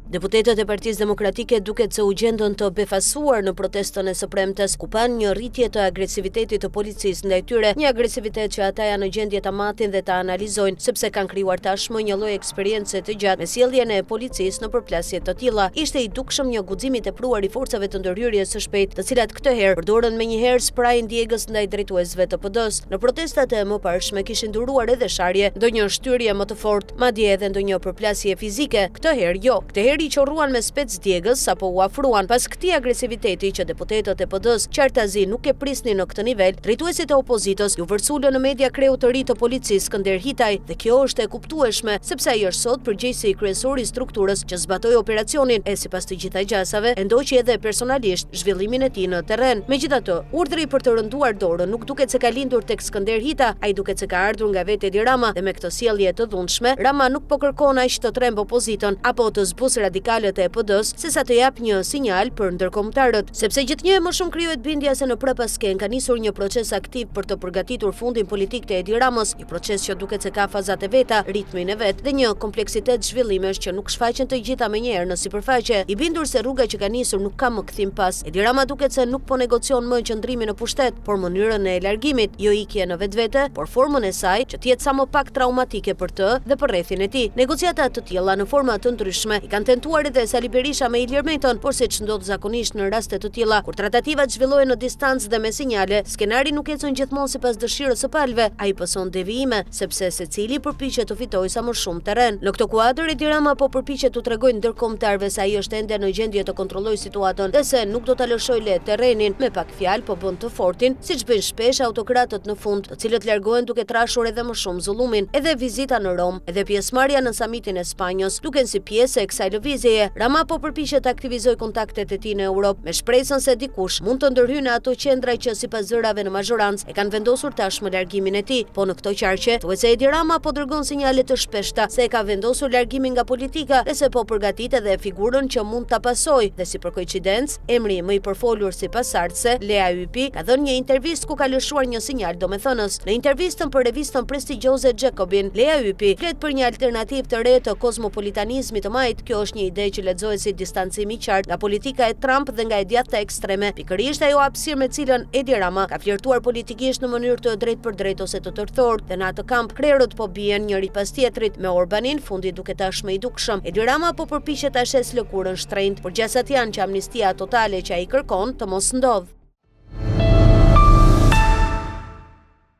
Deputetët e Partisë Demokratike duket se u gjendën të befasuar në protestën e së premtes, ku panë një rritje të agresivitetit të policisë ndaj tyre, një agresivitet që ata janë në gjendje ta matin dhe ta analizojnë, sepse kanë krijuar tashmë një lloj eksperience të gjatë me sjelljen e policisë në përplasje të tilla. Ishte i dukshëm një guxim i tepruar i forcave të ndërhyrjes së shpejtë, të cilat këtë herë përdorën menjëherë sprajin djegës ndaj drejtuesve të PD-së. Në protestat e mëparshme kishin duruar edhe sharje, ndonjë shtyrje më të fortë, madje edhe ndonjë përplasje fizike, këtë herë jo. Këtë herë i qorruan me spec djegës sapo u afruan. Pas këtij agresiviteti që deputetët e PD-së qartazi nuk e prisnin në këtë nivel, drejtuesit e opozitës iu vërsulën në media kreut të ri të policisë Skënder Hitaj dhe kjo është e kuptueshme, sepse ai është sot përgjegjësi kryesor i strukturës që zbatoi operacionin e sipas të gjitha gjasave e ndoqi edhe personalisht zhvillimin e tij në terren. Megjithatë, urdhri për të rënduar dorën nuk duket se ka lindur tek Skënder Hita, ai duket se ka ardhur nga vetë Edi Rama dhe me këtë sjellje të dhunshme, Rama nuk po kërkon aq të trembë opozitën apo të zbusë radikalët e PD-së, sesa të japë një sinjal për ndërkombëtarët. Sepse gjithnjë e më shumë krijohet bindja se në prapaskenë ka nisur një proces aktiv për të përgatitur fundin politik të Edi Ramës, një proces që duket se ka fazat e veta, ritmin e vet dhe një kompleksitet zhvillimesh që nuk shfaqen të gjitha menjëherë në sipërfaqe. I bindur se rruga që ka nisur nuk ka më kthim pas, Edi Rama duket se nuk po negocion më qëndrimin në pushtet, por mënyrën e largimit, jo ikje në vetvete, por formën e saj, që të jetë sa më pak traumatike për të dhe për rrethin e tij. Negociata të tilla në forma të ndryshme i kanë tentuar edhe Sali Berisha me Ilir Metën, por siç ndodh zakonisht në raste të tilla, kur tratativat zhvillohen në distancë dhe me sinjale, Skenari nuk ecën gjithmonë sipas dëshirës së palëve, ai pëson devijime, sepse secili përpiqet të fitojë sa më shumë terren. Në këtë kuadër, Edi Rama po përpiqet t'u tregojë ndërkombëtarëve se ai është ende në gjendje të kontrollojë situatën dhe se nuk do ta lëshojë lehtë terrenin. Me pak fjalë, po bën të fortin, siç bëjnë shpesh autokratët në fund, të cilët largohen duke trashur edhe më shumë zullumin. Edhe vizita në Romë, edhe pjesëmarrja në samitin e Spanjës, duken si pjesë e kësaj lëvizjeje. Rama po përpiqet të aktivizojë kontaktet e tij në Europë, me shpresën se dikush mund të ndërhyjë në ato qendra që sipas zërave në mazhorancë e kanë vendosur tashmë largimin e tij. Po në këto qarqe, thuhet se Edi Rama po dërgon sinjale të shpeshta se e ka vendosur largimin nga politika dhe se po përgatit edhe figurën që mund ta pasojë dhe si për koincidencë, emri më i përfolur si pasardhëse, Lea Ypi, ka dhënë një intervistë ku ka lëshuar një sinjal domethënës. Në intervistën për revistën prestigjioze Jacobin, Lea Ypi flet për një alternativë të re të kozmopolitanizmit të majtë, Kjo është një ide që lexohet si distancim i qartë nga politika e Trump dhe nga e djathta ekstreme, pikërisht ajo hapësirë me cilën Edi Rama ka flirtuar politikisht në mënyrë të drejtpërdrejtë ose të tërthortë dhe në atë kamp krerët po bien njëri pas tjetrit, me Orbanin fundi duket tashmë i dukshëm. Edi Rama po përpiqet ta shesë lëkurën shtrenjtë, por gjasat janë që amnistia totale që ai kërkon të mos ndodhë.